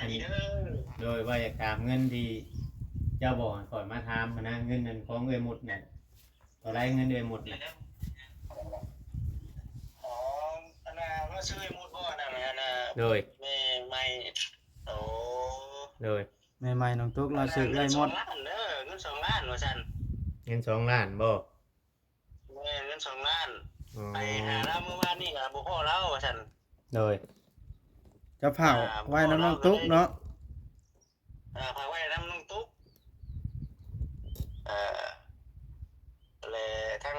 ອັນນີ້ເດີ. ໂດຍ ວ່າຢາກຖາມເງິນທີ່ເຈົ້າບອກໃຫ້ຂ້ອຍມາຖາມຫັ້ນນະ, ເງິນນັ້ນຂອງເອື້ອຍມຸດນັ້ນ ເທົ່າໃດເງິນເອື້ອຍມຸດນັ້ນ? ຂອງອັນນ່າ ວ່າຊື່ເອື້ອຍມຸດບໍ່? ອັນນັ້ນ ອັນນ່າ ໂດຍ ແມ່ໃໝ່. ໂອ້ ໂດຍ ແມ່ໃໝ່ນ້ອງຕຸກລາວຊື່ເອື້ອຍມຸດ. ເງິນສອງລ້ານເດີ ເງິນສອງລ້ານວ່າຊັ້ນ. ເງິນສອງລ້ານບໍ່? ແມ່ນ ເງິນສອງລ້ານ. ອໍ ໄປຫາລາວມື້ວານນີ້ກໍບໍ່ພໍ້ລາວວ່າຊັ້ນ. ໂດຍ ຈະຝາກ ອ່າ ໄວ້ນຳນ້ອງຕຸກເນາະ. ອ່າ ຝາກໄວ້ນຳນ້ອງຕຸກ. ເອີ ແລະ ທາງ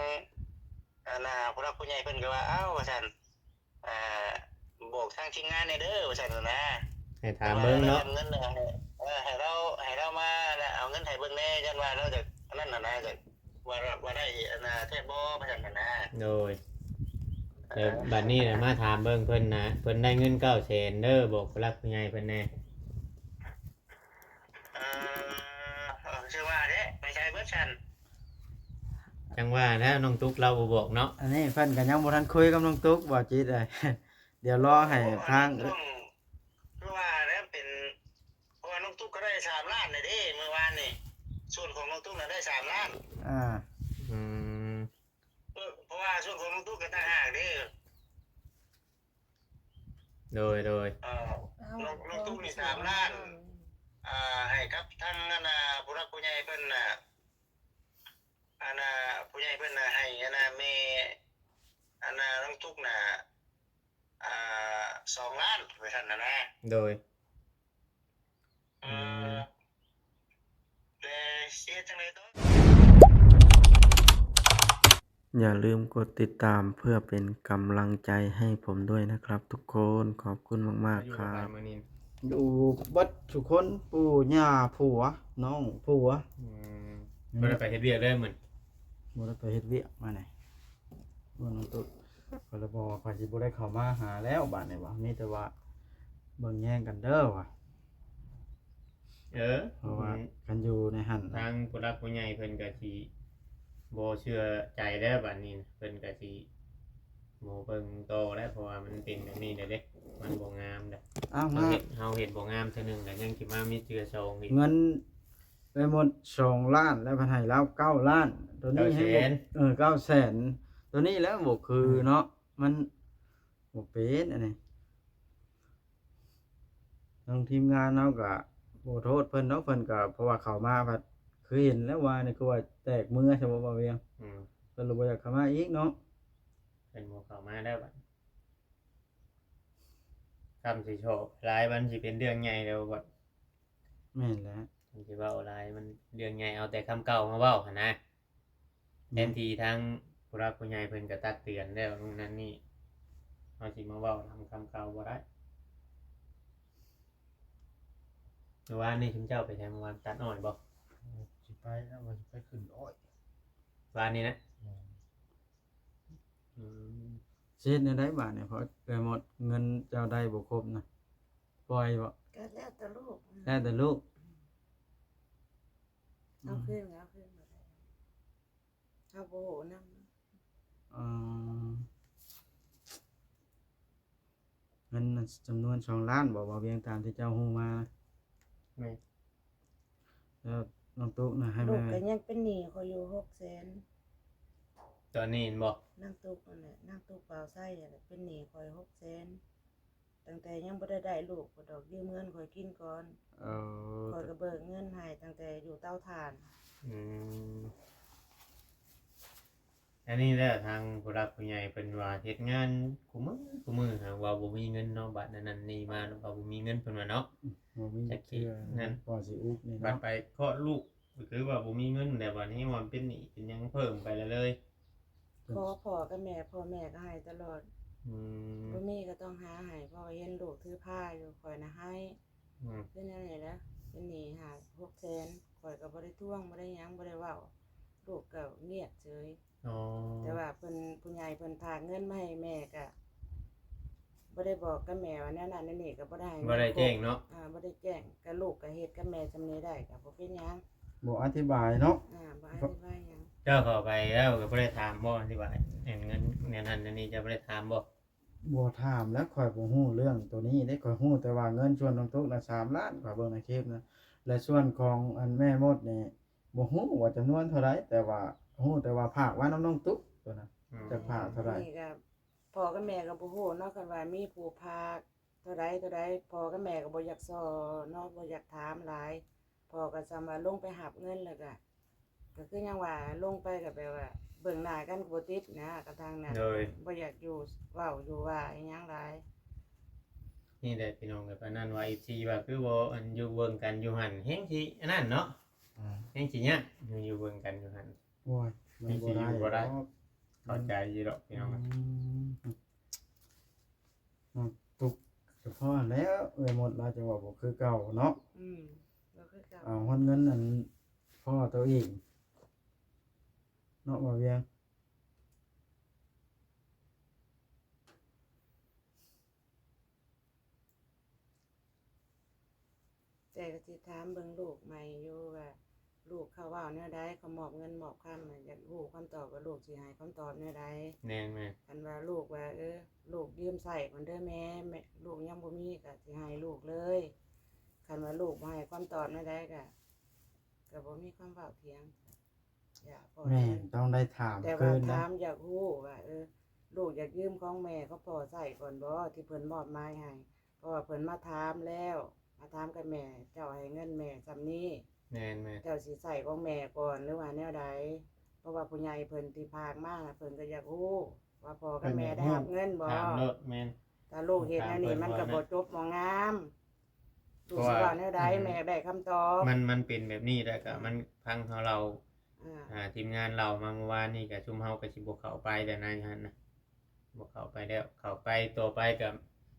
ອັນນ່າ ຜູ້ຫຼັກຜູ້ໃຫຍ່ເພິ່ນກໍວ່າ ເອົ້າ ວ່າຊັ້ນ ອ່າ ບອກທາງທີມງານແດ່ເດີວ່າຊັ້ນນະ. ໃຫ້ຖາມເບິ່ງເນາະ ເງິນ ເອີ ໃຫ້ລາວ ໃຫ້ລາວມາເອົາເງິນໃຫ້ເບິ່ງແດ່ ຢ້ານວ່າລາວຈະອັນນັ້ນນະ ຈະວ່າ ວ່າໄດ້ອັນນ່າແທ້ບໍ່ວ່າຊັ້ນນະ. ໂດຍ ແລ້ວບັດນີ້ນະ ມາຖາມເບິ່ງເພິ່ນນະ ເພິ່ນໄດ້ເງິນເກົ້າແສນເດີ ບອກຜູ້ຫຼັກຜູ້ໃຫຍ່ເພິ່ນແດ່. ເອີ ເອີ ຄືວ່າເດ້ ໄປໃສເບິດຊັ້ນ? ຈັ່ງວ່າແຫຼະ ນ້ອງຕຸກລາວບໍ່ບອກເນາະ. ອັນນີ້ເພິ່ນກໍຍັງບໍ່ທັນຄຸຍກັບນ້ອງຕຸກ ບໍ່ຈິດເອີຍ. ດຽວລໍໃຫ້ທາງ ໂອ້ ອັນນີ້ຕ້ອງ ຄືວ່າແລ້ວເປັນ ເພາະວ່ານ້ອງຕຸກກໍໄດ້ສາມລ້ານແລ້ວເດ້ ມື້ວານນີ້. ສ່ວນຂອງນ້ອງຕຸກນະໄດ້ສາມລ້ານ. ອ່າ ອືມ ເພາະ ເພາະວ່າສ່ວນຂອງນ້ອງຕຸກກໍຕ່າງຫາກເດ້. ໂດຍ ໂດຍ ເອີ ນ້ອງ ນ້ອງຕຸກນີ້ສາມລ້ານ ອ່າ ໃຫ້ກັບທາງອັນນ່າ ຜູ້ຫຼັກຜູ້ໃຫຍ່ເພິ່ນນະ. ອັນນ່າ ຜູ້ໃຫຍ່ເພິ່ນນະໃຫ້ອັນນ່າ ແມ່ອັນນ່າ ນ້ອງຕຸກນະ ອ່າ ສອງລ້ານ ວ່າຊັ້ນນະ. ໂດຍ ເອີ ອືມ ແລະ ຊິເຮັດຈັ່ງໃດຕໍ່? ຢ່າลืมกดติดตามเพื่อเป็นกำลังใจให้ผมด้วยนะครับทุกคน ขอบคุณมากๆ ครับ อยู่เบิดทุกคน ปู่ย่าผัว น้องผัว ອືມ ບໍ່ໄດ້ໄປເຮັດວຽກເລີຍມື້ນີ້? ບໍ່ໄດ້ໄປເຮັດວຽກມານີ້ ບໍ່ ນ້ອງຕຸກ ຂ້ອຍລະບອກວ່າຂ້ອຍຊິບໍ່ໄດ້ເຂົ້າມາຫາແລ້ວ ບາດນີ້ວ່າ ມີແຕ່ວ່າເບິ່ງແຍງກັນເດີວ່າ. ເອີ ເພາະວ່າ ອືມ ຄັນຢູ່ໃນຫັ້ນ ທາງຜູ້ຫຼັກຜູ້ໃຫຍ່ເພິ່ນກໍຊິບໍ່ເຊື່ອໃຈແລ້ວ ບາດນີ້ນະ ເພິ່ນກໍຊິບໍ່ເບິ່ງຕໍ່ແລ້ວ ເພາະວ່າມັນເປັນແບບນີ້ແລ້ວເດ້ ມັນບໍ່ງາມເດ້. ເອົາ ເຮົາເຮັດ ເຮົາເຮັດບໍ່ງາມເທື່ອໜຶ່ງ ແລ້ວຍັງຊິມາມີເທື່ອສອງອີກ. ເງິນໄປໝົດສອງລ້ານ ແລ້ວພັດໃຫ້ລາວເກົ້າລ້ານ ໂຕນີ້ໃຫ້ ເກົ້າແສນ ເອີ ເກົ້າແສນ ໂຕນີ້ແຫຼະບໍ່ຄືເນາະ ມັນ ບໍ່ເປັນອັນນີ້ ທາງທີມງານເຮົາກະບໍ່ໂທດເພິ່ນດອກ ເພິ່ນກະ ເພາະວ່າເຂົ້າມາພັດຄືເຫັນແລ້ວວ່ານີ້ຄືວ່າແຕກເມືອ ສະມມຸດວ່າວຽງ ອືມ ເພິ່ນລະບໍ່ຢາກເຂົ້າມາອີກເນາະ ເພິ່ນບໍ່ເຂົ້າມາແລ້ວບັດ ຄຳຊິຊອບຫຼາຍ ມັນຊິເປັນເລື່ອງໃຫຍ່ແລ້ວບັດ. ແມ່ນແຫຼະ ຄັນຊິເວົ້າຫຼາຍມັນເລື່ອງໃຫຍ່ ເອົາແຕ່ຄຳເກົ່າມາເວົ້າຫັ້ນນະ ແມ່ນ ແທນທີ່ທາງຜູ້ຫຼັກຜູ້ໃຫຍ່ເພິ່ນກໍຕັກເຕືອນແລ້ວ ນັ້ນນັ້ນນີ້ ເຮົາຊິມາເວົ້ານຳຄຳເກົ່າບໍ່ໄດ້. ມື້ວານນີ້ຊຸມເຈົ້າໄປໃສ? ມື້ວານຕັດອ້ອຍບໍ່? ຊິໄປແລ້ວ ວ່າຊິໄປຂຶ້ນອ້ອຍ ວານນີ້ນະ? ແມ່ນ ອືມ ຊິເຮັດແນວໃດບາດນີ້? ເພາະໄປໝົດເງິນເຈົ້າໄດ້ບໍ່ຄົບນະ ປ່ອຍບໍ່? ກໍແລ້ວແຕ່ລູກ ແລ້ວແຕ່ລູກ ເອົາຄືນກໍເອົາຄືນ ເຮົາບໍ່ຮູ້ນຳ. ເອີ ເງິນຈຳນວນສອງລ້ານບໍ່ ບ່າວວຽງ ຕາມທີ່ເຈົ້າຮູ້ມາ? ແມ່ນ ແລ້ວນ້ອງຕຸກນະ ໃຫ້ ລູກກໍຍັງເປັນໜີ້ຂ້ອຍຢູ່ຫົກແສນ ຕອນນີ້ແມ່ນບໍ່? ນາງຕຸກນັ້ນແຫຼະ ນາງຕຸກບ່າວໄຊຫັ້ນແຫຼະ ເປັນໜີ້ຂ້ອຍຫົກແສນ ຕັ້ງແຕ່ຍັງບໍ່ໄດ້ໄດ້ລູກພຸ້ນດອກ ຢືມເງິນຂ້ອຍກິນກ່ອນ. ເອີ ຂ້ອຍກໍເບີກເງິນໃຫ້ຕັ້ງແຕ່ຢູ່ເຕົາຖ່ານ. ອືມ ອັນນີ້ແຫຼະ ທາງຜູ້ຫຼັກຜູ້ໃຫຍ່ເພິ່ນວ່າເຮັດງານຄູ່ມື້ຄູ່ມື້ ຫາກວ່າບໍ່ມີເງິນເນາະ ບັດນັ້ນນີ້ມາວ່າບໍ່ມີເງິນ ເພິ່ນວ່າເນາະ ບໍ່ມີຈັກເທື່ອນັ້ນ ພໍຊິອຸກນີ້ເນາະ ບັດໄປຄອດລູກ ກໍຄືວ່າບໍ່ມີເງິນແລ້ວ ບັດນີ້ວ່າເປັນໜີ້ເປັນຫຍັງເພີ່ມໄປແລ້ວເລີຍ. ຂໍພໍ່ກັບແມ່ ພໍ່ແມ່ກໍໃຫ້ຕະຫຼອດ. ອືມ ບໍ່ມີກໍຕ້ອງຫາໃຫ້ ເພາະວ່າເຫັນລູກຖືພາຢູ່ ຂ້ອຍນະໃຫ້. ອືມ ເປັນແນວນີ້ແຫຼະ ເປັນໜີ້ຫ້າຫົກແສນ ຂ້ອຍກໍບໍ່ໄດ້ທວງ ບໍ່ໄດ້ຫຍັງ ບໍ່ໄດ້ເວົ້າ ລູກກໍງຽບເສີຍ. ອໍ ແຕ່ວ່າເພິ່ນ ຜູ້ໃຫຍ່ເພິ່ນຝາກເງິນມາໃຫ້ແມ່ ກະບໍ່ໄດ້ບອກກັບແມ່ວ່າແນວນັ້ນແນວນີ້ ກະບໍ່ໄດ້ໃຫ້ ບໍ່ໄດ້ແຈ້ງເນາະ. ອ່າ ບໍ່ໄດ້ແຈ້ງ ກະລູກກະເຮັດກັບແມ່ສ່ຳນີ້ໄດ້ ກະບໍ່ເປັນຫຍັງ ບໍ່ອະທິບາຍເນາະ. ອ່າ ບໍ່ອະທິບາຍຫຍັງ. ເຈົ້າເຂົ້າໄປແລ້ວກະບໍ່ໄດ້ຖາມບໍ່ ອະທິບາຍ ເງິນແນວນັ້ນແນວນີ້ ເຈົ້າບໍ່ໄດ້ຖາມບໍ່? ບໍ່ຖາມແລ້ວ ຂ້ອຍບໍ່ຮູ້ເລື່ອງໂຕນີ້ເດ້. ຂ້ອຍຮູ້ແຕ່ວ່າເງິນສ່ວນນ້ອງຕຸກນະ ສາມລ້ານ ຂ້ອຍເບິ່ງໃນຄລິບນະ. ແລະ ສ່ວນຂອງອັນແມ່ມົດນີ້ ບໍ່ຮູ້ວ່າຈຳນວນເທົ່າໃດ, ແຕ່ວ່າຮູ້ແຕ່ວ່າຝາກໄວ້ນຳນ້ອງຕຸກໂຕນະ. ອືມ ຈັກຝາກເທົ່າໃດ? ນີ້ກໍພໍ່ກັບແມ່ກໍບໍ່ຮູ້ເນາະ, ຄັນວ່າມີຜູ້ຝາກເທົ່າໃດເທົ່າໃດ ພໍ່ກັບແມ່ກໍບໍ່ຢາກສໍ້ເນາະ, ບໍ່ຢາກຖາມຫຼາຍ. ພໍ່ກໍສ່ຳວ່າລົງໄປຮັບເງິນ ແລ້ວກໍ ກໍຄືຫຍັງວ່າ ລົງໄປກໍແບບວ່າເບິ່ງໜ້າກັນກໍບໍ່ຕິດນະ ກັບທາງນັ້ນ. ໂດຍ ບໍ່ຢາກຢູ່ເວົ້າຢູ່ວ່າອີ່ຫຍັງຫຼາຍ. ນີ້ແຫຼະພີ່ນ້ອງເອີຍ ປານນັ້ນວ່າ ເອັຟຊີ ວ່າຄືບໍ່ ອັນ ຢູ່ເບິ່ງກັນຢູ່ຫັ້ນ ແຮງຊິອັນນັ້ນເນາະ. ອືມ ແຮງຊິຍາກ ຢູ່ເບິ່ງກັນຢູ່ຫັ້ນ. ໂອ້ຍ ມັນບໍ່ໄດ້ ແຮງຊິຢູ່ບໍ່ໄດ້ດອກ. ເຂົ້າໃຈຢູ່ດອກພີ່ນ້ອງ. ອືມ ອືມ ຕຸກສະເພາະຫັ້ນແຫຼ້ວ ເອື້ອຍມົດລາວຈັ່ງວ່າບໍ່ຄືເກົ່າເນາະ. ອືມ ບໍ່ຄືເກົ່າ. ເອົາຮອດເງິນອັນພໍ່ໂຕເອງເນາະ ບ່າວວຽງ. ແຕ່ກໍຊິຖາມເບິ່ງລູກໃໝ່ຢູ່ວ່າ ລູກເຂົາເວົ້າແນວໃດ, ເຂົາມອບເງິນມອບຄຳ ຢາກຮູ້ຄຳຕອບວ່າລູກຊິໃຫ້ຄຳຕອບແນວໃດ. ແມ່ນໆ. ຄັນວ່າລູກວ່າ ເອີ ລູກຢືມໃຊ້ກ່ອນເດີແມ່, ແມ່ ລູກຍັງບໍ່ມີ ກໍຊິໃຫ້ລູກເລີຍ. ຄັນວ່າລູກບໍ່ໃຫ້ຄຳຕອບແນວໃດ ກໍ ກໍບໍ່ມີຄວາມເວົ້າຖຽງ. ຢາກ ແມ່ນ ຕ້ອງໄດ້ຖາມ ແຕ່ວ່າ ຄືນນະ ຖາມຢາກຮູ້ວ່າ ເອີ ລູກຢາກຢືມຂອງແມ່ກັບພໍ່ໃຊ້ກ່ອນບໍ່ ທີ່ເພິ່ນມອບໝາຍໃຫ້? ເພາະວ່າເພິ່ນມາຖາມແລ້ວ ມາຖາມກັບແມ່ ເຈົ້າໃຫ້ເງິນແມ່ສ່ຳນີ້ ແມ່ນໆ ເຈົ້າຊິໃຊ້ຂອງແມ່ກ່ອນ ຫຼືວ່າແນວໃດ? ເພາະວ່າຜູ້ໃຫຍ່ເພິ່ນທີ່ຝາກມາ ເພິ່ນກໍຢາກຮູ້ວ່າພໍ່ກັບແມ່ໄດ້ຮັບເງິນບໍ່? ຖາມໂລດ ແມ່ນ. ຖ້າລູກເຮັດແນວນີ້ ມັນກໍບໍ່ຈົບບໍ່ງາມ. ລູກຊິເວົ້າແນວໃດ ອືມ ແມ່ຢາກໄດ້ຄຳຕອບ. ມັນ ມັນເປັນແບບນີ້ ແລ້ວກໍ ອືມ ມັນຟັງເຮົາເລົ່າ ອ່າ ອ່າ ທີມງານເລົ່າມາເມື່ອວານນີ້ ກໍຊຸມເຮົາກໍຊິບໍ່ເຂົ້າໄປແລ້ວນະ ຢູ່ຫັ້ນນະ ບໍ່ເຂົ້າໄປແລ້ວ. ເຂົ້າໄປຕໍ່ໄປກໍ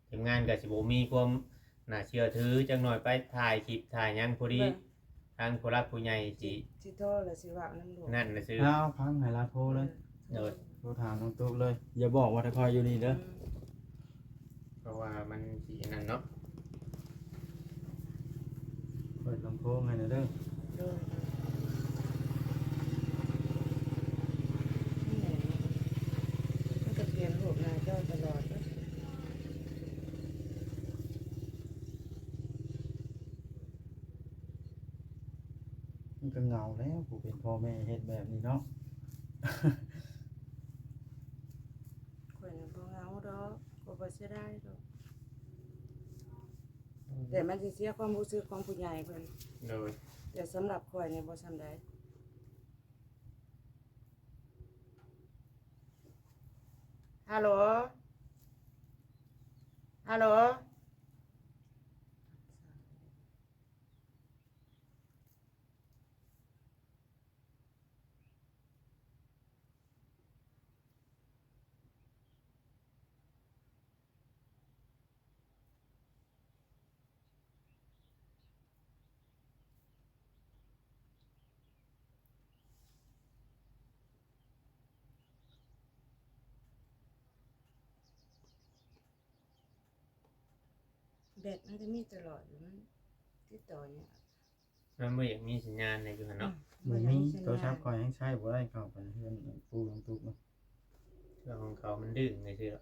ທີມງານກໍຊິບໍ່ມີຄວາມໜ້າເຊື່ອຖື. ຈັກໜ້ອຍໄປຖ່າຍຄລິບ ຖ່າຍຫຍັງ ພໍດີ ເບິ່ງ ທາງຜູ້ຫຼັກຜູ້ໃຫຍ່ຊິ ຊິ ຊິໂທແລ້ວຊິເວົ້ານຳລູກ ນັ້ນນະຊື່. ເອົາ ຟັງໃຫ້ລາວໂທເລີຍ. ເອີ ໂດຍ ໂທຖາມນ້ອງຕຸກເລີຍ ຢ່າບອກວ່າແຕ່ຂ້ອຍຢູ່ນີ້ເດີ. ອືມ ເພາະວ່າມັນຊິອັນນັ້ນເນາະ. ເປີດລຳໂພງໃຫ້ແດ່ເດີ. ໂດຍ ໂດຍ. ນີ້ແຫຼະ ມັນກໍປ່ຽນຮູບໜ້າຈໍຕະຫຼອດເນາະ. ມັນກໍເຫງົາແລ້ວ ຜູ້ເປັນພໍ່ແມ່ເຮັດແບບນີ້ເນາະ. ຂ້ອຍນະບໍ່ເຫງົາດອກ ຂ້ອຍບໍ່ເສຍດາຍດອກ ແຕ່ມັນຊິເສຍຄວາມຮູ້ສຶກຂອງຜູ້ໃຫຍ່ເພິ່ນ. ໂດຍ ແຕ່ສຳລັບຂ້ອຍນີ້ບໍ່ສ່ຳໃດ. ຮັລໂຫຼ ຮັລໂຫຼ. ແບັດມັນກໍມີຕະຫຼອດຢູ່ ມັນຕິດຕໍ່ຍາກ. ມັນບໍ່ຢາກມີສັນຍານໃນຢູ່ຫັ້ນເນາະ. ອືມ ບໍ່ມີ ບໍ່ຢາກມີສັນຍານ. ໂທລະສັບຂ້ອຍຍັງໃຊ້ບໍ່ໄດ້ ເຂົ້າໄປເຮືອນປູ່ນ້ອງຕຸກເນາະ. ເຄື່ອງຂອງເຂົາມັນດຶງໄປຊື່ດອກ.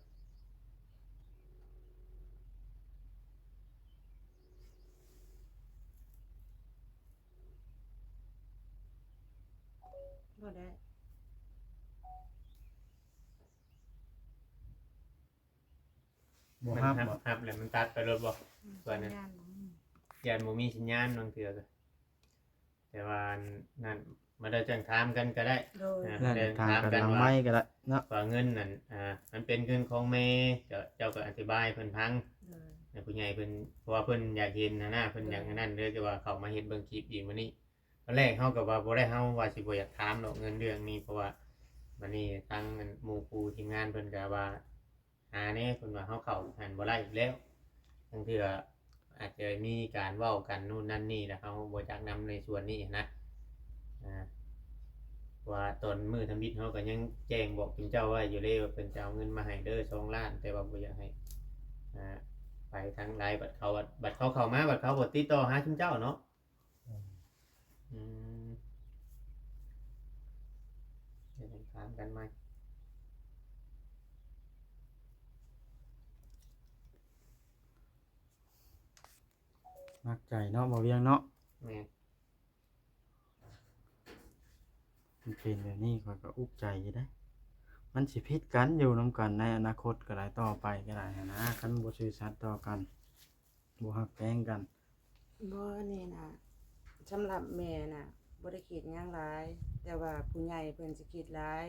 ບໍ່ໄດ້. ບໍ່ຮັບ ມັນຮັບ ບໍ່ ຮັບແລ້ວມັນຕັດໄປໂລດບໍ່? ອືມ ສ່ວນນັ້ນ ສັນຍານບໍ່ມີ ຢ້ານບໍ່ມີສັນຍານບາງເທື່ອກໍ ແຕ່ວ່າອັນນັ້ນ ມາໄດ້ຈັ່ງຖາມກັນກໍໄດ້. ໂດຍ ອ່າ ນັ້ນ ໄດ້ຖາມກັນ ຖາມກັນຫຼັງໄມກໍໄດ້ເນາະ ວ່າເງິນນັ້ນ ອ່າ ມັນເປັນເງິນຂອງແມ່ ເຈົ້າ ເຈົ້າກໍອະທິບາຍໃຫ້ເພິ່ນຟັງ. ໂດຍ ໃຫ້ຜູ້ໃຫຍ່ເພິ່ນ ເພາະວ່າເພິ່ນຢາກເຫັນຫັ້ນນະ ເພິ່ນຢາກ ໂດຍ ອັນນັ້ນເລີຍ ແຕ່ວ່າເຂົ້າມາເຮັດເບິ່ງຄລິບອີກມື້ນີ້. ຕອນແລກເຮົາກໍວ່າບໍ່ໄດ້ ເຮົາວ່າຊິບໍ່ຢາກຖາມດອກເງິນເລື່ອງນີ້ ເພາະວ່າບັດນີ້ທາງອັນໝູ່ຄູ່ທີມງານເພິ່ນກໍວ່າຫາແດ່ ເພິ່ນວ່າເຮົາເຂົ້າຫັ້ນບໍ່ໄດ້ອີກແລ້ວ. ລາງເທື່ອອາດຈະມີການເວົ້າກັນໂນ່ນນັ້ນນີ້ ແລ້ວເຮົາບໍ່ຈັກນຳໃນສ່ວນນີ້ນະ. ອ່າ ວ່າຕອນມື້ທຳອິດເຮົາກໍຍັງແຈ້ງບອກເປັນເຈົ້າໄວ້ຢູ່ເດ້ ວ່າເພິ່ນຈະເອົາເງິນມາໃຫ້ເດີສອງລ້ານ ແຕ່ວ່າບໍ່ຢາກໃຫ້ ອ່າ ໄປທາງໄລນ໌ ບັດເຂົາ ບັດເຂົາເຂົ້າມາ ບັດເຂົາບໍ່ຕິດຕໍ່ຫາຊຸມເຈົ້າເນາະ. ອືມ ອືມ ດຽວຕ້ອງຖາມກັນໃໝ່. ໜັກໃຈເນາະ ບໍ່ວຽງເນາະ. ແມ່ນ. ມັນເປັນແບບນີ້ຂ້ອຍກໍອຸກໃຈຢູ່ເດ້. ມັນຊິຜິດກັນ ຢູ່ນຳກັນໃນອະນາຄົດກໍໄດ້ ຕໍ່ໄປກໍໄດ້ຫັ້ນນະ ຄັນບໍ່ຊື່ສັດຕໍ່ກັນ ບໍ່ຮັກແພງກັນ. ບໍ່ ອັນນີ້ນະ ສຳລັບແມ່ນະ ບໍ່ໄດ້ຄິດຫຍັງຫຼາຍ ແຕ່ວ່າຜູ້ໃຫຍ່ເພິ່ນຊິຄິດຫຼາຍ.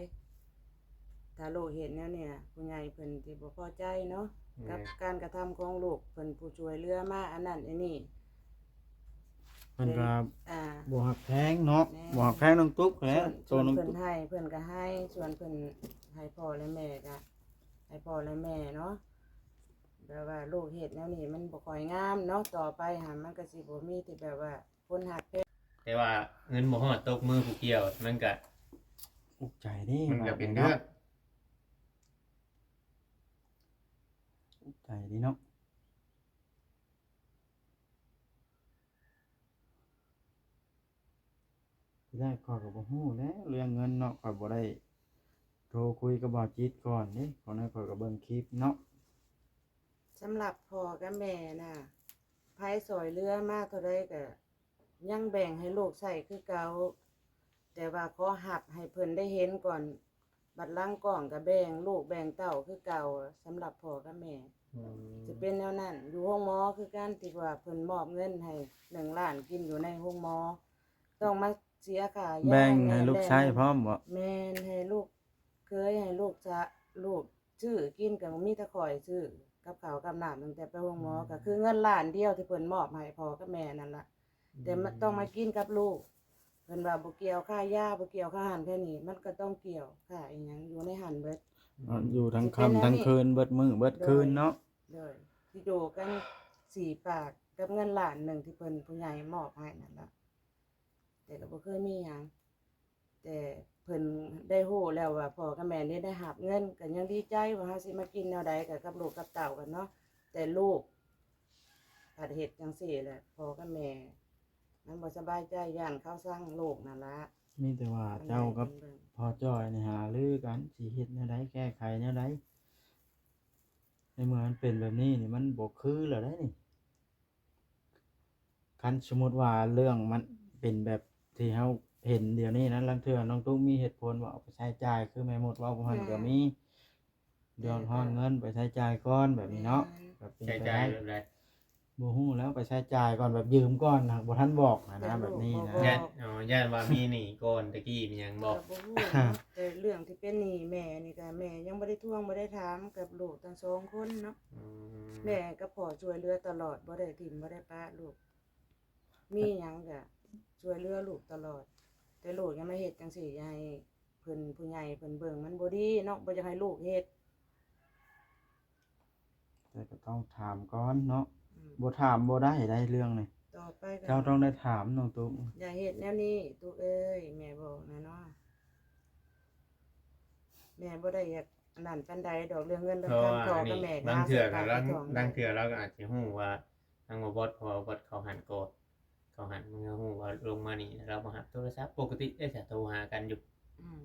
ຖ້າລູກເຮັດແນວນີ້ນະ ຜູ້ໃຫຍ່ເພິ່ນຊິບໍ່ພໍໃຈເນາະ ແມ່ນ ກັບການກະທຳຂອງລູກເພິ່ນ ຜູ້ຊ່ວຍເຫຼືອມາອັນນັ້ນອັນນີ້. ເພິ່ນກໍ ອ່າ ບໍ່ຮັກແພງເນາະ ແມ່ນ ບໍ່ຮັກແພງນ້ອງຕຸກແຫຼະ. ສ່ວນ ສ່ວນເພິ່ນໃຫ້ ເພິ່ນກໍໃຫ້ ສ່ວນເພິ່ນໃຫ້ພໍ່ແລະແມ່ກໍໃຫ້ພໍ່ແລະແມ່ເນາະ. ແບບວ່າລູກເຮັດແນວນີ້ມັນບໍ່ຄ່ອຍງາມເນາະ ຕໍ່ໄປຫັ້ນມັນກໍຊິບໍ່ມີທີ່ແບບວ່າຄົນຮັກແພງ. ແຕ່ວ່າເງິນບໍ່ຮອດຕົກມືຜູ້ກ່ຽວ ມັນກະອຸກໃຈເດ້ ມັນກະເປັນເລື່ອງ ອຸກໃຈເດ້ເນາະ. ທີແລກຂ້ອຍກໍບໍ່ຮູ້ແຫຼະເລື່ອງເງິນເນາະ ຂ້ອຍບໍ່ໄດ້ໂທຄຸຍກັບບ່າວຈິດກ່ອນເດ້ ຕອນນັ້ນຂ້ອຍກໍເບິ່ງຄລິບເນາະ. ສຳລັບພໍ່ກັບແມ່ນະ ໃຜຊ່ອຍເຫຼືອມາເທົ່າໃດກໍຍັງແບ່ງໃຫ້ລູກໃຊ້ຄືເກົ່າ ແຕ່ວ່າຂໍຮັບໃຫ້ເພິ່ນໄດ້ເຫັນກ່ອນ ບັດຫຼັງກ້ອງກໍແບ່ງລູກແບ່ງເຕົ້າຄືເກົ່າ. ສຳລັບພໍ່ກັບແມ່ ອືມ ຈະເປັນແນວນັ້ນ. ຢູ່ໂຮງໝໍຄືກັນ ທີ່ວ່າເພິ່ນມອບເງິນໃຫ້ໜຶ່ງລ້ານ ກິນຢູ່ໃນໂຮງໝໍ ຕ້ອງມາເສຍຄ່າຢາ ແບ່ງໃຫ້ລູກໃຊ້ພ້ອມບໍ? ແມ່ນ ໃຫ້ລູກເຂີຍ ໃຫ້ລູກສະ ລູກຊື້ກິນກໍມີແຕ່ຂ້ອຍຊື້ກັບເຂົ້າກັບນ້ຳ ຕັ້ງແຕ່ໄປໂຮງໝໍ ອືມ ກໍຄືເງິນລ້ານດຽວທີ່ເພິ່ນມອບໃຫ້ພໍ່ກັບແມ່ນັ້ນລະ. ແຕ່ມາ ອືມ ຕ້ອງມາກິນກັບລູກ ເພິ່ນວ່າບໍ່ກ່ຽວຄ່າຢາ ບໍ່ກ່ຽວຄ່າຫັ້ນຄ່ານີ້ ມັນກໍຕ້ອງກ່ຽວຄ່າອີ່ຫຍັງ ຢູ່ໃນຫັ້ນເບິດ. ເນາະ ຢູ່ທັງຄ່ຳທັງຄືນ ເບິດມື້ເບິດຄືນເນາະ. ໂດຍ ທີ່ຢູ່ກັນສີ່ປາກກັບເງິນລ້ານໜຶ່ງທີ່ເພິ່ນຜູ້ໃຫຍ່ມອບໃຫ້ນັ້ນລະ ແຕ່ກໍບໍ່ເຄີຍມີຫຍັງ. ແຕ່ເພິ່ນໄດ້ຮູ້ແລ້ວວ່າພໍ່ກັບແມ່ນີ້ໄດ້ຮັບເງິນ ກໍຍັງດີໃຈວ່າເຮົາຊິມາກິນແນວໃດກໍກັບລູກກັບເຕົ້າກັນເນາະ. ແຕ່ລູກພັດເຮັດຈັ່ງຊີ້ແຫຼະ ພໍ່ກັບແມ່ມັນບໍ່ສະບາຍໃຈ ຢ້ານເຂົາຊັງລູກນັ້ນລະ. ມີແຕ່ວ່າເຈົ້າກັບພໍ່ຈ້ອຍນີ້ຫາລືກັນ ຊິເຮັດແນວໃດ ແກ້ໄຂແນວໃດ ໃນເມື່ອມັນເປັນແບບນີ້ນີ້ ມັນບໍ່ຄືແລ້ວໃດ໋ນີ້. ຄັນສົມມຸດວ່າເລື່ອງມັນເປັນແບບທີ່ເຮົາເຫັນດຽວນີ້ນະ ລາງເທື່ອນ້ອງຕຸກມີເຫດຜົນວ່າເອົາໄປໃຊ້ຈ່າຍ ຄືແມ່ມົດເວົ້າປະມານ ແມ່ນ ກໍມີ ເດືອດຮ້ອນເງິນໄປໃຊ້ຈ່າຍກ່ອນແບບນີ້ເນາະ. ແມ່ນ ກໍເປັນໄປໄດ້ ໃຊ້ຈ່າຍແບບໃດ? ບໍ່ຮູ້ແລ້ວ ໄປໃຊ້ຈ່າຍກ່ອນ ແບບຢືມກ່ອນ ຫາກບໍ່ທັນບອກຫັ້ນນະ ແບບນີ້ນະ. ຢ້ານ ອໍ ຢ້ານວ່າມີໜີ້ກ່ອນ ຕະກີ້ມີຫຍັງບໍ? ກໍບໍ່ຮູ້ເນາະ ແຕ່ເລື່ອງທີ່ເປັນໜີ້ແມ່ນີ້ກໍ ແມ່ຍັງບໍ່ໄດ້ທວງ ບໍ່ໄດ້ຖາມກັບລູກທັງສອງຄົນເນາະ. ອືມ ແມ່ກັບພໍ່ຊ່ວຍເຫຼືອຕະຫຼອດ ບໍ່ໄດ້ຖິ້ມບໍ່ໄດ້ປະລູກ ມີຫຍັງກະຊ່ວຍເຫຼືອລູກຕະຫຼອດ. ແຕ່ລູກຍັງມາເຮັດຈັ່ງຊີ້ ຢ່າໃຫ້ເພິ່ນ ຜູ້ໃຫຍ່ເພິ່ນເບິ່ງ ມັນບໍ່ດີເນາະ ບໍ່ຢາກໃຫ້ລູກເຮັດ. ແຕ່ກໍຕ້ອງຖາມກ່ອນເນາະ. ອືມ ບໍ່ຖາມບໍ່ໄດ້ໃດເລື່ອງນີ້ ຕໍ່ໄປກໍເຈົ້າຕ້ອງໄດ້ຖາມນ້ອງຕຸກ. ຢ່າເຮັດແນວນີ້ຕຸກເອີຍ ແມ່ບອກນະເນາະ. ແມ່ບໍ່ໄດ້ຢາກອັນນັ້ນປານໃດດອກ ເລື່ອງເງິນເລື່ອງຄຳ ພໍ່ກັບແມ່ ບາງເທື່ອກໍ ລາງເທື່ອລາວກໍອາດຊິຮູ້ວ່າທາງບໍ່ບອດ ເພາະວ່າບອດເຂົາຫັ້ນກໍ ເຂົາຫັ້ນ ເມື່ອຮູ້ວ່າລົງມານີ້ ລາວບໍ່ຮັບໂທລະສັບ. ປົກກະຕິເດ້ ຈະໂທຫາກັນຢູ່. ອືມ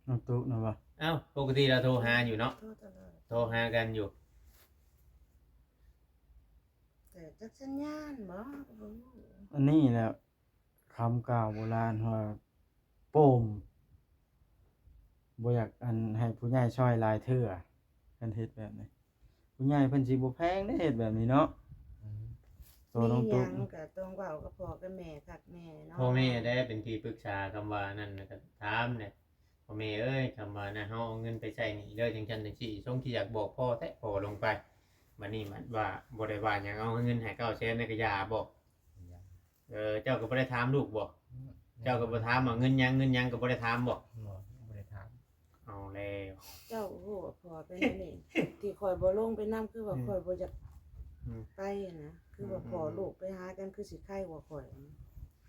ນ້ອງຕຸກນະບໍ່? ເອົ້າ ປົກກະຕິລາວໂທຫາຢູ່ເນາະ ໂທຕະຫຼອດ ໂທຫາກັນຢູ່ ແຕ່ຈັກສັນຍານບໍ່ ກໍບໍ່ຮູ້. ອັນນີ້ແຫຼະ ຄຳກ່າວໂບລານວ່າ ໂປມ ບໍ່ຢາກອັນໃຫ້ຜູ້ໃຫຍ່ຊ່ອຍຫຼາຍເທື່ອ ຄັນເຮັດແບບນີ້ ຜູ້ໃຫຍ່ເພິ່ນຊິບໍ່ແພງເດ້ ເຮັດແບບນີ້ເນາະ. ອືມ ບໍ່ຕ້ອງ ມີຫຍັງກໍຕ້ອງເວົ້າກັບພໍ່ກັບແມ່ຄັກແນ່ເນາະ ພໍ່ແມ່ແດ່ເປັນທີ່ປຶກສາ. ຄຳວ່ານັ້ນນະ ກໍຖາມແດ່ ພໍ່ແມ່ເອີຍ ຄຳວ່ານະ ເຮົາເອົາເງິນໄປໃຊ້ໜີ້ເດີ ຈັ່ງຊັ້ນຈັ່ງຊີ້ ຊົງຊິຢາກບອກພໍ່ແທ້ ພໍ່ລົງໄປ. ບັດນີ້ມັນວ່າບໍ່ໄດ້ວ່າຫຍັງ ເອົາເງິນໃຫ້ເກົ້າແສນນະ ກໍຢ່າບໍ? ເອີ ເຈົ້າກໍບໍ່ໄດ້ຖາມລູກບໍ? ເຈົ້າກໍບໍ່ຖາມວ່າເງິນຫຍັງ ເງິນຫຍັງ ກໍບໍ່ໄດ້ຖາມບໍ? ບໍ່ ບໍ່ໄດ້ຖາມ. ເອົາແລ້ວ ເຈົ້າຮູ້ວ່າພໍ່ເປັນອັນນີ້ ທີ່ຂ້ອຍບໍ່ລົງໄປນຳ ຄືວ່າ ອືມ ຂ້ອຍບໍ່ຢາກ ອືມ ໄປນະ ຄືວ່າ ອືມ ພໍ່ລູກໄປຫາກັນ ຄືຊິໄຄກວ່າຂ້ອຍ.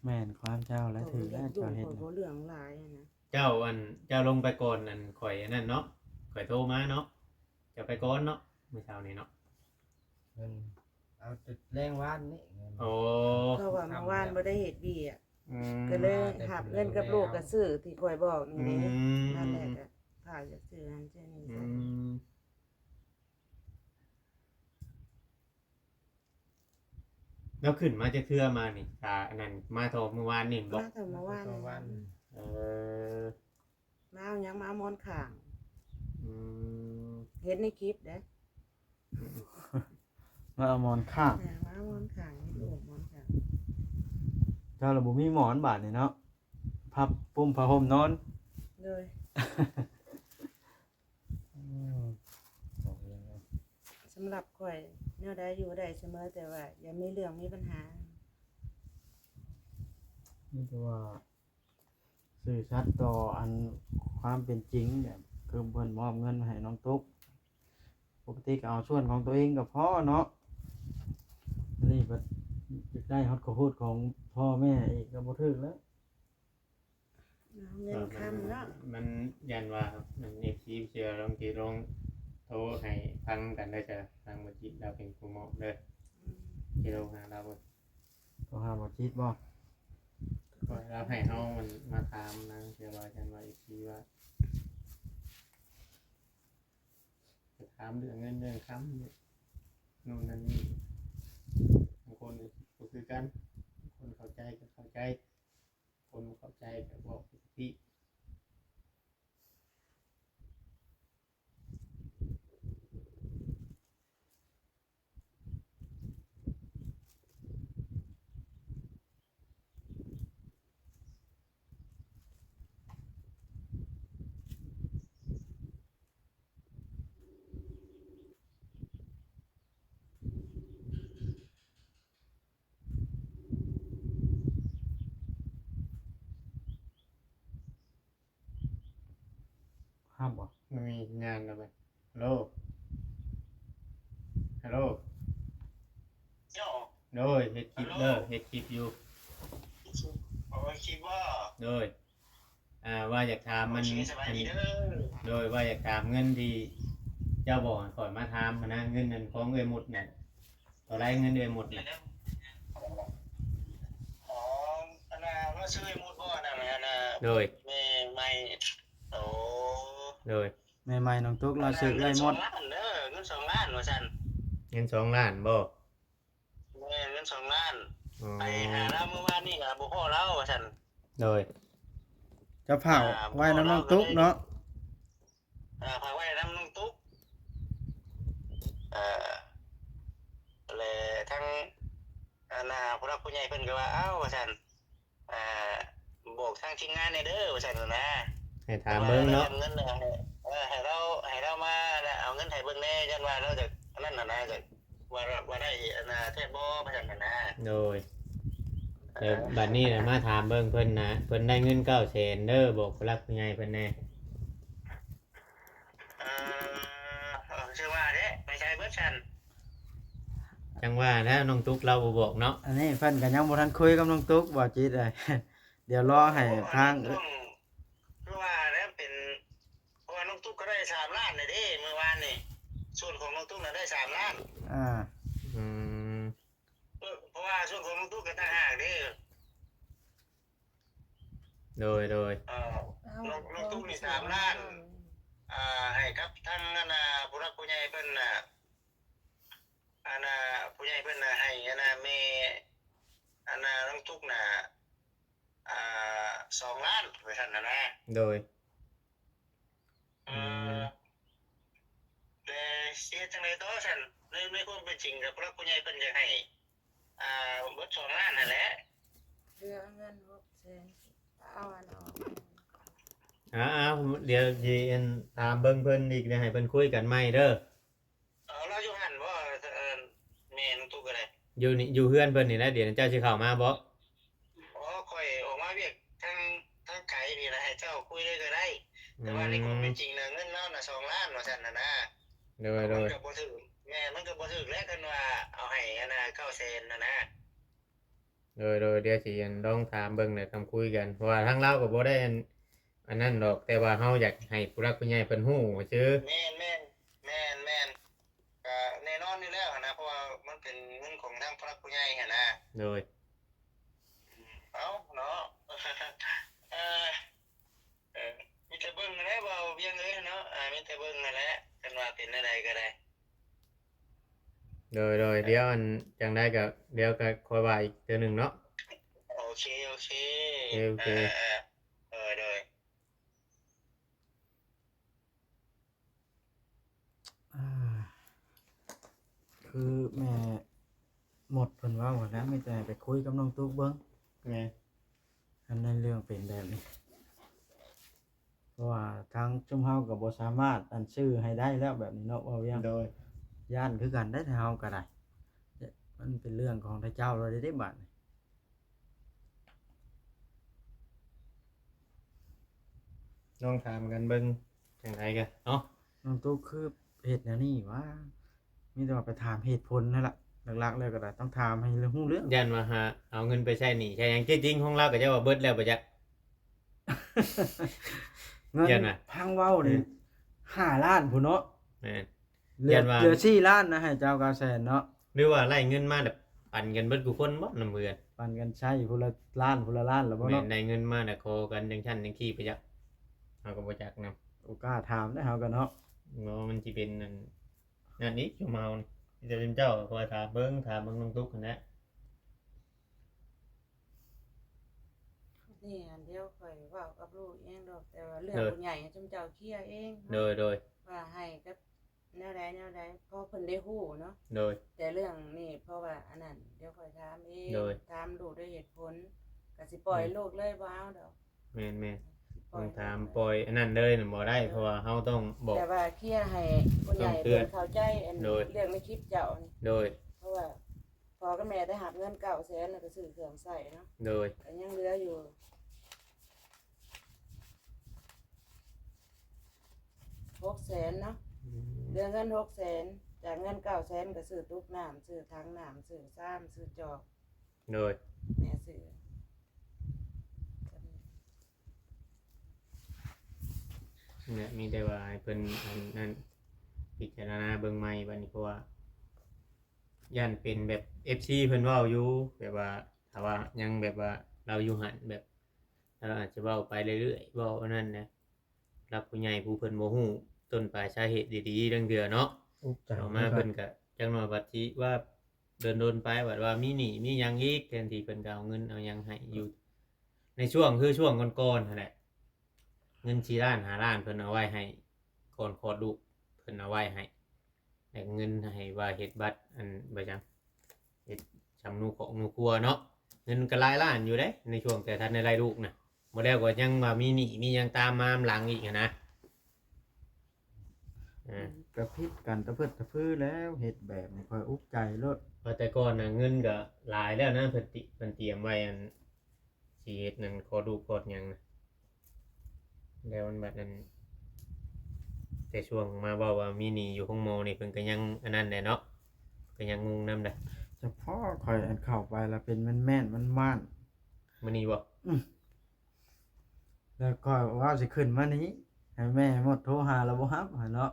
ແມ່ນຄວາມເຈົ້າແຫຼະ ຖືກແລ້ວເຈົ້າເຮັດ ຂ້ອຍບໍ່ເລື່ອງຫຼາຍນະ. ເຈົ້າ ອັນ ເຈົ້າລົງໄປກ່ອນ ອັນ ຂ້ອຍ ອັນນັ້ນເນາະ ຂ້ອຍໂທມາເນາະ. ເຈົ້າໄປກ່ອນເນາະ ມື້ເຊົ້ານີ້ເນາະ. ເງິນ ເອົາແຕ່ແລງວານນີ້ເງິນ. ໂອ້ ເພາະວ່າເມື່ອວານບໍ່ໄດ້ເຮັດວຽກ ອືມ ກໍເລີຍຮັບເງິນກັບລູກ ກໍຊື້ທີ່ຂ້ອຍບອກນີ້ເດ້. ອືມ ນັ້ນແຫຼະ ກໍພາຈະຊື້ຫັ້ນຊື້ນີ້. ອືມ ແບ ຈົ້າຂຶ້ນມາຈັກເທື່ອມານີ້? ຖ້າອັນນັ້ນມາເທົ່າມື້ວານນີ້ບໍ? ມາເທົ່າມື້ວານນີ້. ເອີ ມາເອົາຫຍັງ? ມາເອົາໝອນຂ້າງ. ອືມ ເຫັນໃນຄລິບເດ້. ມາເອົາໝອນຂ້າງ. ເອີ ມາເອົາໝອນຂ້າງ ເຫັນລູກໝອນຂ້າງ. ເຈົ້າລະບໍ່ມີໝອນບາດນີ້ເນາະ ພັບປຸ້ມຜ້າຫົ່ມນອນ. ໂດຍ. ອືມ ສຳລັບຂ້ອຍ ແນວໃດຢູ່ໄດ້ສະເໝີ ແຕ່ວ່າຢ່າມີເລື່ອງມີບັນຫາ. ມີແຕ່ວ່າ ຊື່ສັດຕໍ່ອັນຄວາມເປັນຈິງ ແບບຄືເພິ່ນມອບເງິນໃຫ້ນ້ອງຕຸກ. ປົກກະຕິກໍເອົາສ່ວນຂອງຕົວເອງກໍພໍເນາະ, ອັນນີ້ບັດຢາກໄດ້ຮອດຄຳພູດຂອງພໍ່ແມ່ອີກ ກໍບໍ່ຖືກແລ້ວ. ເອົາເງິນຄຳເນາະ. ມັນຢ້ານວ່າ ອັນ ເອັຟຊີ ເຊື່ອ ລອງ ຊິລອງໂທໃຫ້ຟັງກັນເດີ ທາງບໍ່ຈິດລາວເປັນຜູ້ມອບເດີ. ອືມ ຊິໂທຫາລາວເບິ່ງ. ໂທຫາໝໍຈິດບໍ? ກໍລາວໃຫ້ເຮົາມັນມາຖາມນາງ ເພື່ອວ່າຢ້ານວ່າເອັຟຊີວ່າ ຈະຖາມເລື່ອງເງິນເລື່ອງຄຳ ໂນ່ນນັ້ນນີ້. ບາງຄົນກໍບໍ່ຄືກັນ, ບາງຄົນເຂົ້າໃຈກໍເຂົ້າໃຈ, ຄົນບໍ່ເຂົ້າໃຈກໍບອກປົກກະຕິ. ຮັບບໍ່? ບໍ່ມີສັນຍານແລ້ວເວີຍ. ຮັລໂຫຼ ຮັລໂຫຼ. ໂດ. ໂດຍ ເຮັດຄລິບເດີ ເຮັດຄລິບຢູ່. ໂອ້ ເຮັດຄລິບບໍ? ໂດຍ. ອ່າ ວ່າຢາກຖາມມັນ ໂອເຄ ສະບາຍດີເດີ. ອັນ ໂດຍ ວ່າຢາກຖາມເງິນທີ່ເຈົ້າບອກໃຫ້ຂ້ອຍມາຖາມຫັ້ນນະ, ເງິນນັ້ນຂອງເອື້ອຍມຸດນັ້ນ ເທົ່າໃດເງິນເອື້ອຍມຸດນະ? ອໍ ອັນນ່າ ລາວຊື່ເອື້ອຍມຸດບໍ? ອັນນ່າ ອັນນ່າ ໂດຍ ແມ່ໃໝ່. ໂອ້ ໂດຍ ແມ່ໃໝ່ນ້ອງຕຸກ ລາວຊື່ເອື້ອຍມຸດ. ເງິນສອງລ້ານເດີ ເງິນສອງລ້ານວ່າຊັ້ນ. ເງິນສອງລ້ານບໍ? ແມ່ນ ເງິນສອງລ້ານ. ອໍ ໄປຫາລາວມື້ວານນີ້ກໍບໍ່ພໍ້ລາວວ່າຊັ້ນ. ໂດຍ ຈະຝາກ ອ່າ ໄວ້ນຳນ້ອງຕຸກເນາະ. ເອີ ຝາກໄວ້ນຳນ້ອງຕຸກ. ເອີ ແລະ ທາງ ອັນນ່າ ຜູ້ຫຼັກຜູ້ໃຫຍ່ເພິ່ນກໍວ່າ ເອົ້າ ວ່າຊັ້ນ ອ່າ ບອກທາງທີມງານແດ່ເດີ ວ່າຊັ້ນນະ. ໃຫ້ຖາມເບິ່ງເນາະ ເງິນ ເອີ ໃຫ້ລາວ ໃຫ້ລາວມາເອົາເງິນໃຫ້ເບິ່ງແດ່ ຢ້ານວ່າລາວຈະອັນນັ້ນນະ ຈະວ່າ ວ່າໄດ້ອັນນ່າແທ້ບໍ່ ວ່າຊັ້ນນະ. ໂດຍ. ແລ້ວບັດນີ້ນະ ມາຖາມເບິ່ງເພິ່ນນະ ເພິ່ນໄດ້ເງິນເກົ້າແສນເດີ ບອກຜູ້ຫຼັກຜູ້ໃຫຍ່ເພິ່ນແດ່. ເອີ ເອີ ຄືວ່າເດ້ ໄປໃສເບິດຊັ້ນ? ຈັ່ງວ່າແຫຼະ ນ້ອງຕຸກລາວບໍ່ບອກເນາະ. ອັນນີ້ເພິ່ນກໍຍັງບໍ່ທັນຄຸຍກັບນ້ອງຕຸກ ບໍ່ຈິດເອີຍ. ດຽວລໍໃຫ້ທາງ ໂອ້ ຄືວ່າແຫຼະ ເປັນ ເພາະວ່ານ້ອງຕຸກກໍໄດ້ສາມລ້ານແລ້ວເດ້ ມື້ວານນີ້. ສ່ວນຂອງນ້ອງຕຸກນະໄດ້ສາມລ້ານ. ອ່າ ອືມ ເພາະ ເພາະວ່າສ່ວນຂອງນ້ອງຕຸກກໍຕ່າງຫາກເດ້. ໂດຍ ໂດຍ. ເອີ ນ້ອງ ນ້ອງຕຸກນີ້ສາມລ້ານ ອ່າ ໃຫ້ກັບທາງອັນນ່າ ຜູ້ຫຼັກຜູ້ໃຫຍ່ເພິ່ນນະ ອັນນ່າ ຜູ້ໃຫຍ່ເພິ່ນນະ ໃຫ້ອັນນ່າ ແມ່ ອັນນ່າ ນ້ອງຕຸກນະ ອ່າ ສອງລ້ານ ວ່າຊັ້ນນະ. ໂດຍ. ເອີ ອືມ ແຕ່ຊິເຮັດຈັ່ງໃດຕໍ່ຊັ້ນ? ໃນ ໃນຄວາມເປັນຈິງກໍຜູ້ຫຼັກຜູ້ໃຫຍ່ເພິ່ນຢາກໃຫ້ ອ່າ ເບິດສອງລ້ານຫັ້ນແຫຼະ. ເຫຼືອເງິນຫົກແສນ ເອົາອັນອອກ. ອ່າ ດຽວຊິອັນຖາມເບິ່ງເພິ່ນອີກ ດຽວໃຫ້ເພິ່ນຄຸຍກັນໃໝ່ເດີ. ເອີ ລາວຢູ່ຫັ້ນບໍ່? ເອີ ແມ່ນ້ອງຕຸກກໍໄດ້ ຢູ່ນີ້ ຢູ່ເຮືອນເພິ່ນນີ້ແຫຼະ. ດຽວເຈົ້າຊິເຂົ້າມາບໍ່? ອໍ ຂ້ອຍອອກມາວຽກທາງ ທາງໄກນີ້ລະ ໃຫ້ເຈົ້າຄຸຍເລີຍກໍໄດ້. ແຕ່ວ່າໃນຄວາມເປັນຈິງນະ ອືມ ເງິນລາວນະສອງລ້ານວ່າຊັ້ນນະນະ. ໂດຍ ໂດຍ. ມັນກໍບໍ່ຖືກ ແມ່ນ ມັນກໍບໍ່ຖືກແຫຼະ ຄັນວ່າເອົາໃຫ້ອັນນ່າເກົ້າແສນນະນະ. ໂດຍ ໂດຍ. ດຽວຊິອັນລອງຖາມເບິ່ງ ແລ້ວຄຳຄຸຍກັນ ເພາະວ່າທາງລາວກໍບໍ່ໄດ້ອັນ ອັນນັ້ນດອກ ແຕ່ວ່າເຮົາຢາກໃຫ້ຜູ້ຫຼັກຜູ້ໃຫຍ່ເພິ່ນຮູ້ຊື່. ແມ່ນ ແມ່ນ ແມ່ນ ແມ່ນ. ກະແນ່ນອນຢູ່ແລ້ວຫັ້ນນະ ເພາະວ່າມັນເປັນເງິນຂອງທາງຜູ້ຫຼັກຜູ້ໃຫຍ່ຫັ້ນນະ. ໂດຍ. ເອົ້າເນາະ ເອີ ເອີ ມີແຕ່ເບິ່ງຫັ້ນແຫຼະ ເວົ້າວຽງເອີຍເນາະ. ອ່າ ມີແຕ່ເບິ່ງຫັ້ນແຫຼະ ຄັນວ່າເປັນແນວໃດກໍໄດ້. ໂດຍ ໂດຍ ດຽວອັນຈັ່ງໃດກໍ ດຽວກໍຄ່ອຍວ່າອີກເທື່ອໜຶ່ງເນາະ. ໂອເຄ ໂອເຄ ໂອເຄ ໂອເຄ ເອີ ເອີ ເອີ ໂດຍ ໂດຍ. ອ່າ ຄືແມ່ມົດເພິ່ນເວົ້າຫັ້ນແຫຼະ ມີແຕ່ໃຫ້ໄປຄຸຍກັບນ້ອງຕຸກເບິ່ງ. ແມ່ນ. ອັນໃນເລື່ອງເປັນແບບນີ້ ເພາະວ່າທາງຊຸມເຮົາກໍບໍ່ສາມາດອັນຊື້ໃຫ້ໄດ້ແລ້ວແບບນີ້ເນາະ ເວົ້າຫຍັງ. ໂດຍ. ຢ້ານຄືກັນໄດ໋ ເຮົາກໍໄດ້ ມັນເປັນເລື່ອງຂອງເຂົາເຈົ້າແລ້ວເດ້ບາດນີ້. ລອງຖາມກັນເບິ່ງຈັ່ງໃດກະເນາະ. ນ້ອງຕຸກຄືເຮັດແນວນີ້ຫວາ? ມີແຕ່ວ່າໄປຖາມເຫດຜົນຫັ້ນລະ ຫຼັກໆແລ້ວກໍໄດ້ຕ້ອງຖາມໃຫ້ຮູ້ເລື່ອງ. ຢ້ານວ່າຫາເອົາເງິນໄປໃຊ້ໜີ້ໃຊ້ຫຍັງ ທີ່ຈິງຂອງລາວກໍຈະວ່າເບິດແລ້ວບໍ່ຈັກ. ເງິນ ຢ້ານວ່າ ພັງເວົ້ານີ້ ເອີ ຫ້າລ້ານພຸ້ນເນາະ. ແມ່ນ. ເຫຼືອ ຢ້ານວ່າ ເຫຼືອສີ່ລ້ານນະ ໃຫ້ເຈົ້າເກົ້າແສນເນາະ. ຫຼືວ່າໄລ່ເງິນມາແບບປັນກັນເບິດທຸກຄົນບໍ່ນຳເຮືອນ? ປັນກັນໃຊ້ຜູ້ລະລ້ານ ຜູ້ລະລ້ານລະບໍ່ເນາະ? ແມ່ນ ໄດ້ເງິນມາແລ້ວຂໍກັນຈັ່ງຊັ້ນຈັ່ງຊີ້ໄປຈັກ ເຮົາກໍບໍ່ຈັກນຳ. ບໍ່ກ້າຖາມເດ້ເຮົາກໍເນາະ. ບໍ່ ມັນຊິເປັນອັນນັ້ນອີກ ຊຸມເຮົານີ້ ມີແຕ່ຊຸມເຈົ້າຄອຍຖາມເບິ່ງ ຖາມເບິ່ງນ້ອງຕຸກຫັ້ນແຫຼະ. ນີ້ອັນດຽວຂ້ອຍເວົ້າກັບລູກເອງດອກ ແຕ່ວ່າເລື່ອງ ໂດຍ ຜູ້ໃຫຍ່ໃຫ້ຊຸມເຈົ້າເຄລຍເອງເນາະ. ໂດຍ ໂດຍ. ວ່າໃຫ້ກັບ ແນວໃດແນວໃດ ພໍເພິ່ນໄດ້ຮູ້ເນາະ. ໂດຍ. ແຕ່ເລື່ອງນີ້ເພາະວ່າອັນນັ້ນ ດຽວຂ້ອຍຖາມເອງ. ໂດຍ. ຖາມລູກດ້ວຍເຫດຜົນ ກະຊິປ່ອຍ ອືມ ລູກເລີຍ ບໍ່ເອົາດອກ. ແມ່ນໆ. ຊິປ່ອຍ ຕ້ອງຖາມ ລູກເລີຍ ປ່ອຍອັນນັ້ນເລີຍນະບໍ່ໄດ້. ເອີ ເພາະວ່າເຮົາຕ້ອງບອກ ແຕ່ວ່າເຄລຍໃຫ້ຜູ້ໃຫຍ່ ຕ້ອງເຕືອນ ເພິ່ນເຂົ້າໃຈອັນ ໂດຍ ເລື່ອງໃນຄລິບເຈົ້ານີ້. ໂດຍ. ເພາະວ່າພໍ່ກັບແມ່ໄດ້ຮັບເງິນເກົ້າແສນ ແລ້ວກໍຊື້ເຄື່ອງໃຊ້ເນາະ. ໂດຍ. ກໍຍັງເຫຼືອຢູ່ ຫົກແສນເນາະ. ອືມ. ເຫຼືອເງິນຫົກແສນ ຈາກເງິນເກົ້າແສນກໍຊື້ຕຸກນ້ຳ ຊື້ຖັງນ້ຳ ຊື້ຊາມ ຊື້ຈອກ. ໂດຍ. ແມ່ຊື້ ນີ້ແຫຼະ ມີແຕ່ວ່າໃຫ້ເພິ່ນອັນນັ້ນ ພິຈາລະນາເບິ່ງໃໝ່ບາດນີ້ ເພາະວ່າຢ້ານເປັນແບບເອັຟຊີເພິ່ນເວົ້າຢູ່ ແບບວ່າ ຖ້າວ່າຍັງແບບວ່າລາວຢູ່ຫັ້ນ ແບບລາວອາດຈະເວົ້າໄປເລື້ອຍໆ ເວົ້າອັນນັ້ນນະ ຫຼັກຜູ້ໃຫຍ່ຜູ້ເພິ່ນບໍ່ຮູ້ຕົ້ນປາຍສາເຫດດີໆ ລາງເທື່ອເນາະ ອຸກໃຈ ເອົາມາເພິ່ນກະຈັກໜ້ອຍບັດຊິວ່າ ດົນໆໄປ ບັດວ່າມີໜີ້ມີຫຍັງອີກ ແທນທີ່ເພິ່ນກະເອົາເງິນເອົາຫຍັງໃຫ້ຢູ່ ໃນຊ່ວງ ຄືຊ່ວງກ່ອນໆຫັ້ນແຫຼະ ເງິນສີ່ລ້ານຫ້າລ້ານ ເພິ່ນເອົາໄວ້ໃຫ້ ກ່ອນຄອດລູກ ເພິ່ນເອົາໄວ້ໃຫ້ ແລະເງິນໃຫ້ວ່າເຮັດບັດ ອັນ ບໍ່ຫຍັງ ເຮັດຊຳນູຂອງນູຄົວເນາະ ເງິນກໍຫຼາຍລ້ານຢູ່ເດ້ ໃນຊ່ວງແຕ່ທັນໄດ້ໄດ້ລູກນະ ບໍ່ແລ້ວກໍຍັງວ່າມີໜີ້ມີຫຍັງຕາມມານຳຫຼັງອີກຫັ້ນນະ. ເອີ ກະຜິດກັນຕະເພິດຕະພືແລ້ວ ເຮັດແບບນີ້ຂ້ອຍອຸກໃຈໂລດ. ວ່າແຕ່ກ່ອນນະເງິນກະຫຼາຍແລ້ວນະ ເພິ່ນຕິ ເພິ່ນຕຽມໄວ້ ອັນ ຊິເຮັດນັ້ນ ຄອດລູກຄອດຫຍັງນະ ແລ້ວມັນບັດນັ້ນ ແຕ່ຊ່ວງມາເວົ້າວ່າມີໜີ້ຢູ່ໂຮງໝໍນີ້ ເພິ່ນກໍຍັງອັນນັ້ນແຫຼະເນາະ ກໍຍັງງົງນຳໄດ໋. ສະເພາະຂ້ອຍອັນເຂົ້າໄປລະເປັນແມ່ນໆ ມ່ານໆ ມື້ນີ້ບໍ່? ອືມ ແລ້ວຂ້ອຍວ່າຊິຂຶ້ນມານີ້ ໃຫ້ແມ່ໝົດໂທຫາລະບໍ່ຮັບຫັ້ນເນາະ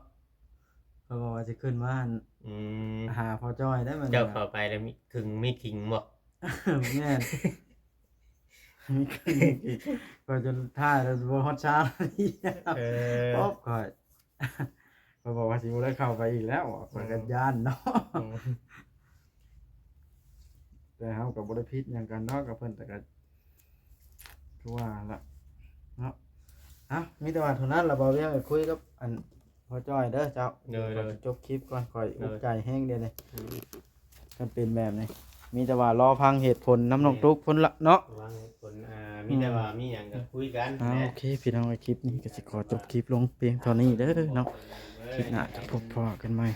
ຂ້ອຍບອກວ່າຊິຂຶ້ນມາຫັ້ນ ອືມ ຫາພໍ່ຈ້ອຍໄດ້ ເຈົ້າເຂົ້າໄປແລ້ວມີ ຄຶງມີຄິງບໍ່? ແມ່ນ ມີຄິງ ຂ້ອຍຈົນຖ່າຍແລ້ວບໍ່ຮອດຊາວນາທີ ເອີ ປອບຂ້ອຍ ຂ້ອຍບອກວ່າຊິບໍ່ໄດ້ເຂົ້າໄປອີກແລ້ວ ຂ້ອຍກໍ ອືມ ຢ້ານເນາະ ອືມ ແຕ່ເຮົາກໍບໍ່ໄດ້ຜິດຫຍັງກັນເນາະ ກັບເພິ່ນ ແຕ່ກໍຄືວ່າລະເນາະ. ເອົ້າ ມີແຕ່ວ່າເທົ່ານັ້ນລະ ບ່າວວຽງ ໄປຄຸຍກັບອັນພໍ່ຈ້ອຍເດີເຈົ້າ. ໂດຍ ຂ້ອຍຊິຈົບຄລິບກ່ອນ ຂ້ອຍອຸກໃຈແຮງດຽວນີ້ ອືມ ຄັນເປັນແບບນີ້ ມີແຕ່ວ່າລໍຟັງເຫດຜົນນຳນ້ອງຕຸກພຸ້ນລະເນາະ ຟັງເຫດຜົນ ອ່າ ມີແຕ່ວ່າ ອືມ ມີຫຍັງກໍຄຸຍກັນ. ອ່າ ແຫຼະ ໂອເຄ ພີ່ນ້ອງ ຄລິບນີ້ກໍຊິຂໍຈົບຄລິບລົງພຽງເທົ່ານີ້ເດີເນາະ ຄລິບໜ້າຈະພົບພໍ້ກັນໃໝ່.